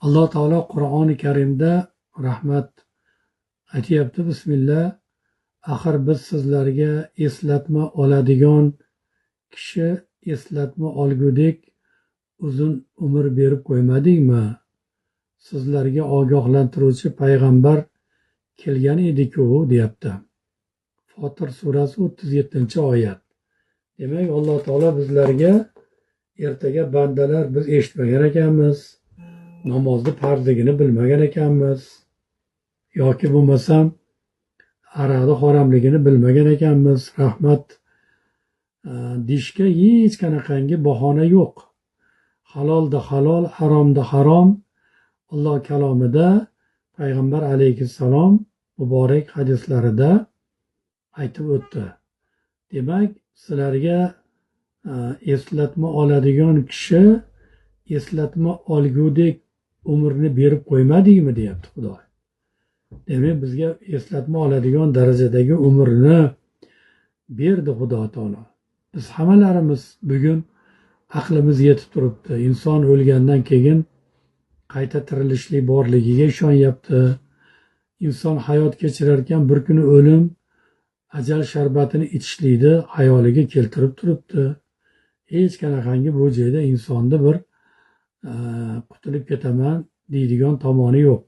Alloh taolo Qur'oni Karimda rahmat aytyapti. Bismillah. Axir biz sizlarga eslatma oladigan kishi eslatma olgudek uzun umr berib qo'ymadingmi? Sizlarga ogohlantiruvchi payg'ambar kelgan edi-ku, deyapti. Fotir surasi 37-oyat. Demak, Alloh taolo bizlarga ertaga bandalar biz eshitmagan ekanmiz, namozni farzligini bilmagan ekanmiz, yoki bo'lmasam aroqni haromligini bilmagan ekanmiz, rahmat deyishga hech qanaqangi bahona yo'q. Halolda halol, haromda harom. Alloh kalomida, payg'ambar alayhissalom muborak hadislarida aytib o'tdi. Demak, sizlarga eslatma oladigan kishi eslatma olgudek umrni berib qo'ymadingmi, deyapti Xudo. Demak, bizga eslatma oladigan darajadagi umrni berdi Xudo taolo. Biz hammalarimiz bugun aqlimiz yetib turibdi. Inson o'lgandan keyin qayta tirilishlik borligiga ishonyapti. Inson hayot kechirar ekan, bir kuni o'lim ajal sharbatini ichishlikni xayoliga keltirib turibdi. Hech qanaqangi bu joyda insonni bir qutulib ketaman deydigan tomoni yo'q.